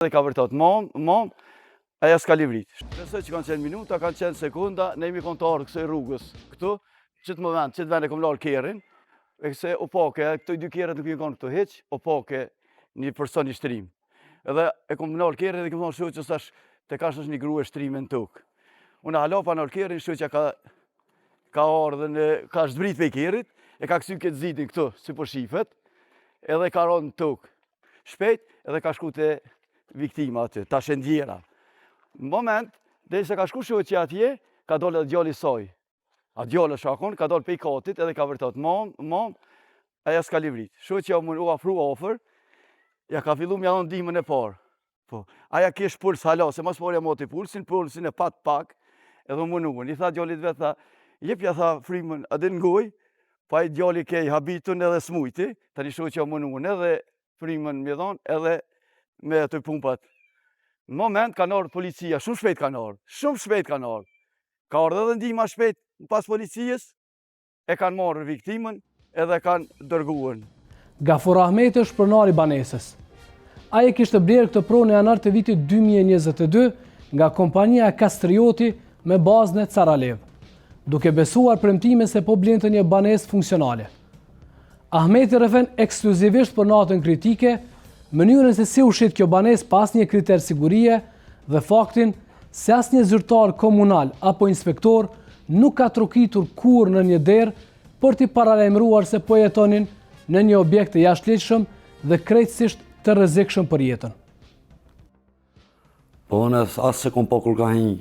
Dhe ka vërtet, mom, mom, aja s'ka livrit. Besoj që kanë qenë minuta, kanë qenë sekunda, ne jemi konë të ardhë kësaj rrugës këtu, qëtë moment, qëtë vend e kom larë kerrin, e këse o pake, këto i dy kerret nuk i konë këtu hiq, o pake një person i shtrim. Edhe e kom nalë kerrin dhe kom thonë shoqës tash, të kash është një grua e shtrime në tokë. Unë hala pa nalë kerrin, shoqja ka, ka ardhë në, ka zbrit prej kerrit, e ka kësy këtë zidin këtu, si po shifet, edhe ka rënë në tokë. Shpejt edhe ka shku te viktima aty, tash e ndjera. Në moment, derisa ka shku shoqja atje, ka dalë edhe djali i saj. A djali është akon, ka dalë pej katit edhe ka vërtet, mom, mom, aja s'ka livrit. Shoqja u u afru afër, ja ka fillu me ja dhonë ndihmën e parë. Po, aja kish puls hala, se mas pari ja moti pulsin, pulsin e pat pak, edhe u munuen. I tha djalit vet, tha, jepja tha frymën, a din n'gojë, pa i djali ke i habitun edhe smujti, tani shoqja u munuen edhe frymën me dhonë, edhe me ato pumpat. Në moment kanë ardhur policia, shumë shpejt kanë ardhur, shumë shpejt kanë ardhur. Ka ardhur edhe ndihma shpejt pas policisë, E kanë marrë viktimën edhe kanë dërguar. Gafur Ahmeti është pronar i banesës. Ai e kishte blerë këtë pronë në janar të vitit 2022 nga kompania Kastrioti me bazë në Carralevë, duke besuar premtime se po blente një banesë funksionale. Ahmeti rrëfen ekskluzivisht për natën kritike, mënyrën se si u shit kjo banesë pa asnjë kriter sigurie dhe faktin se asnjë zyrtar komunal apo inspektor nuk ka trokitur kurrë në një derë për t'i paralajmëruar se po jetonin në një objekt të jashtëligjshëm dhe krejtësisht të rrezikshëm për jetën. Po unë as s'e kom pa kur ka hi.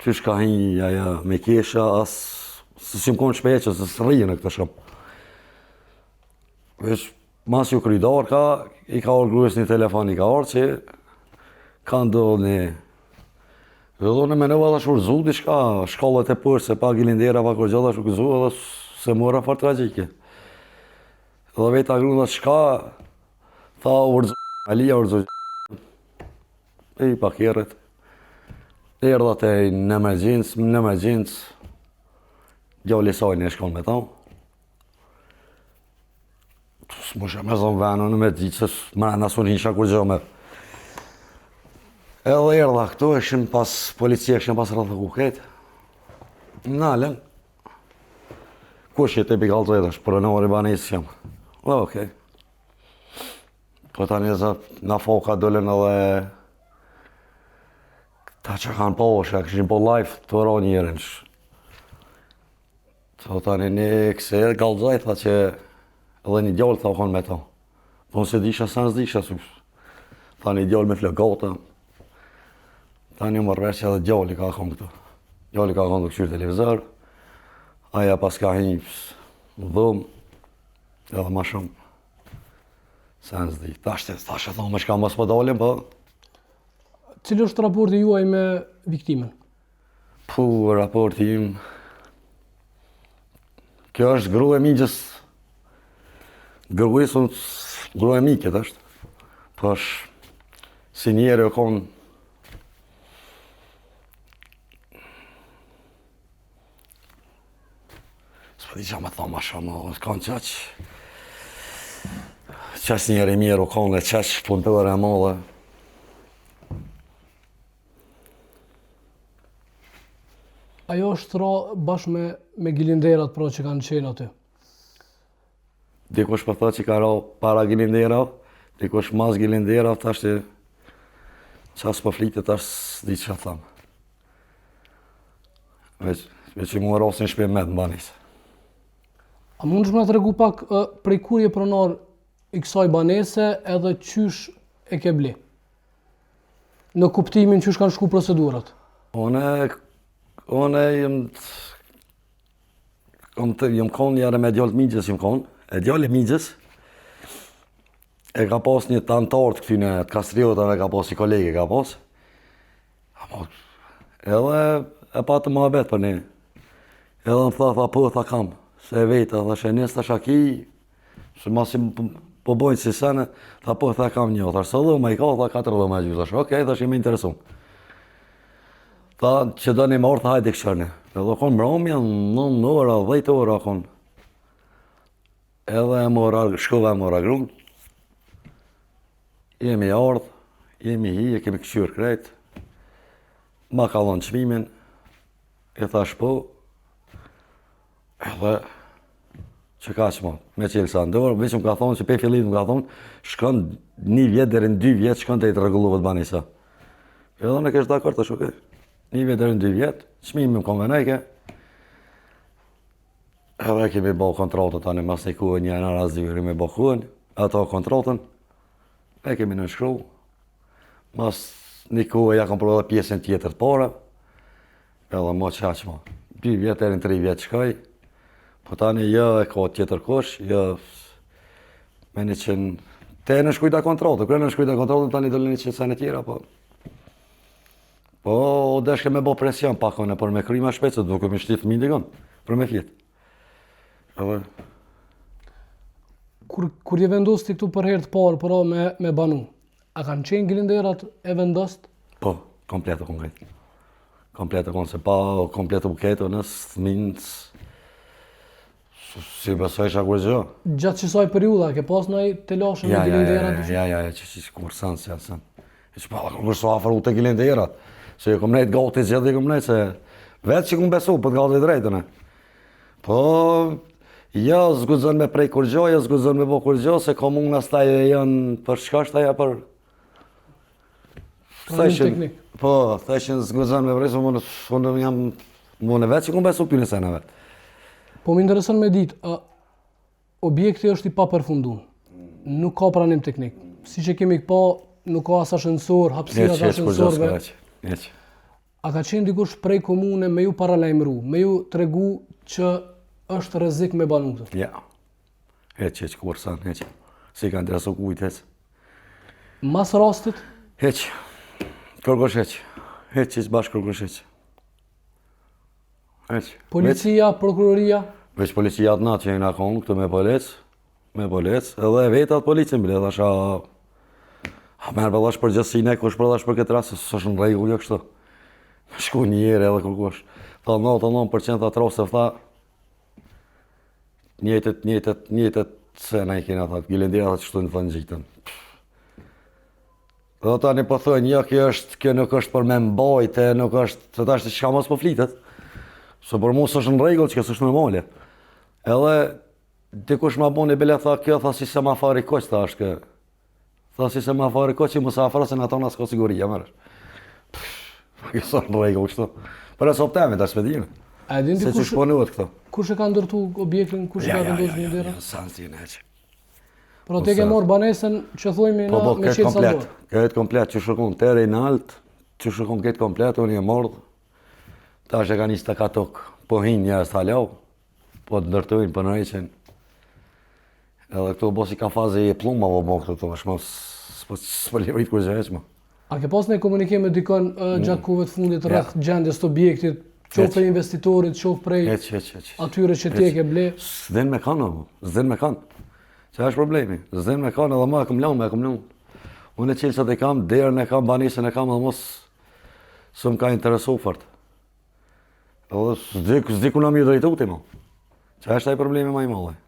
Qysh ka hi aja me kesha, as se s'jom konë n'shpi që se s'rri në këtë shumë. Veç, mas ju kry darka, i ka ardhë grues një telefon, i ka ardhë që ka ndodhë një... Dhe dhe unë menova dhe u rrëzu diçka, shkallët e poshtë, se pa gilindera, pa kurgjo dhe u rrëzu edhe s'e mora fort tragjike. Dhe veta grun dhe çka, tha u rrëzu, Alia u rrëzu, e i pa kerrit. Erdha te në emergjencë, në emergjencë, djali i saj ish konë me ta. S'musha me zonë venën, me ditë, se mrena s'un hisha kurgjo me. Edhe erdha këtu, ishin pas policia, ishin pas rrethu krejt. Nalën, Kush je ti pi kallzoj tash, pronari i banesës jam. Dhe okej. Po tani za na foka dolën edhe këta që kanë po, që kishin po live tu ra njerin. Po tani një këse kallzoj, tha që edhe një djalë tha konë me to. Po unë s'e disha, sa s'disha, su. Tha një djalë me flokë Tani u marr vesh që edhe djali ka konë këtu. Djali ka konë tu kqyrë televizor. Aja pas ka hi në dhomë, edhe ma shumë. Sa s'di. Tash të tash e thonë, çka mos po dalim, po. Cili është raporti juaj me viktimën? Po, raporti im... Kjo është grua e mixhës. Grua e grua e mikët është. Po është si njeri o konë S'po di qa me thonë ma shumë, o konë qaq Qaq njeri i mirë o konë e qaq punëtore e madhe Ajo është ra bashkë me, me gilinderat pra që kanë qenë aty. Dikush po thotë që ka ra para gilinderave, dikush mas gilinderave, tash të qa s'po flitet, tash s'di që tham. Veç, veç i mua rasin shpi me të banesë. A mundesh me na tregu pak prej kur je pronar i kësaj banese edhe qysh e ke ble? Në kuptimin qysh kanë shku procedurat? Unë, unë jem, kom të, jem konë njëherë me djalë të mixhës, jem konë, e djali i mixhës, e ka pas një të anëtar të këtyne të Kastriotave, ka pas një kolege, ka pas, Amo, edhe e pa të muhabet për ne. Edhe më tha, tha, po, tha kam, se e veta, tha, she njës, tha, shaki, se masi po bojnë si sene, tha, po, tha, kam një, tha, sa dhoma i ka, tha, katër dhoma e gjysë, tha, okej, tha, jemi interesum. Tha, që do një marë, tha, hajde kqyrne. Edhe konë mramja, në ora, 10 ora, konë. Edhe e mora, shkova e mora grun. Jemi ardhë, jemi hi, e kemi këqyrë krejt, ma ka dhonë çmimin, i thash po, edhe që ka që ma, me çelësa në dorë, veç më ka thonë që pej fillimit më ka thonë, shkon një vjet deri në dy vjet, shkon deri të rregullohet banesa. Edhe unë kesh dakord, tash okej. Një vjet deri në dy vjet, çmimi më konvenojke. Edhe kemi bo kontratën tani mas një kohë një janar as dy me bo kohën, ato kontratën e kemi nënshkru. Mas një kohë ja kom pru edhe pjesën tjetër të pare. Edhe mo qaq mo. Dy vjet deri në tri vjet shkoj. Po tani jo e ka tjetër kush, jo me një qenë te nënshkrujta kontratën, kur e nënshkrujta kontratën tani dolën një qenë sene tjera, po Po, o deshke me bo presion pak unë, për me kry ma shpejt, se duke me shti fëmijën dikon, për me fjetë. Edhe... Kur, kur je vendosë ti këtu për herë të parë, pra me, me banu, a kanë qenë gilinderat e vendost? Po, komplet e konkret. Komplet e konë, se pa komplet u ketë, unë fëmijën, S'i besojsha kurgjë. Gjatë qësaj periudha, ke pas naj telashe me gilinderat? Ja, ja, ja, ja, që që që kur san, si san. E që pa, kur së afër u të gilinderat. Se e kom nejtë gati gjithë, e kom nejtë, se vetë që kom besu, për të gati drejtën, e. Po, jo, s'guxon me prej kurgjo, jo, s'guxon me bo kurgjo, se komuna s'ta e janë për shka shta ja për... Thëshin, po, thëshin s'guxon me prej, se unë, unë jam, unë vetë që kom besu këtyne seneve. Po më intereson me ditë, ë, objekti është i papërfunduar. Nuk ka pranim teknik. Siç e kemi pa, nuk ka as ashensor, hapësira të ashensorëve. Hiç. A ka qenë dikush prej komune me ju paralajmëru, me ju tregu që është rrezik me banu këtu? Ja. Hiç, hiç, kurrsen, hiç. S'i ka interesu kujt, hiç. Mas rastit? Hiç. Kërkush hiç. Hiç, hiç, bash kërkush hiç. Hiç. Policia, prokuroria? Veç policia atë natë që jena konë këtu me polic, me polic, edhe e veta atë policin, bile, thash, a, a merr për thash përgjegjësinë, kush për thash për këtë rast, se s'është në rregull jo kështu. Me shku një herë edhe kërkush. Tha, 99% tha të tha, njëjtët, njëjtët, njëjtët, se na i kena, tha, gilendera, tha, qështu në thënë gjitën. Dhe tani po thojnë, jo, kjo është, kjo nuk është për me mbajte, nuk është, se tash çka mos po flitet. Se për mu s'është në rregull, që kjo s'është normale. Edhe dikush ma boni bile tha, kjo tha si semafori kuq, tha është kjo. Tha si semafori kuq që mos e afro se në ato s'ka siguri, ja merr. Kjo s'është në rregull kështu. Për e sot temi, tash s'pe dimë. A e din ti kush punohet këto? Kush e ka ndërtu objektin, kush e ka vendosur ja, ja, ja, ja, ja, ja, Pra ti ke marrë banesën që thojmi po, po, me qelësa në dorë. Këtë komplet, që shkon deri nalt, që shkon këtë komplet, unë e marrë, tash e ka një stakatok, po hinë njerëz të alau, po të ndërtojnë, po nreqin. Edhe këtu bo si kafazi e pluma, po bo këtu, të është mos, s'po, s'po levrit kurgjë hiç më. A ke pas një komunikim me dikon uh, mm. gjatë kohëve të fundit rreth ja. gjendjes të objektit, qoftë prej investitorit, qoftë prej hiç, hiç, hiç, atyre që ti e ke ble? S'din me kanë, s'din me kanë. Që është problemi? S'din me kanë edhe ma e kom lanë, e kom lanë. Unë e çelësat e kam, derën e kam, banesën e kam, edhe mos s'më ka interesu fort. Edhe s'di, s'di ku na mi drejtu ti mo. Që është ai problemi ma i madh?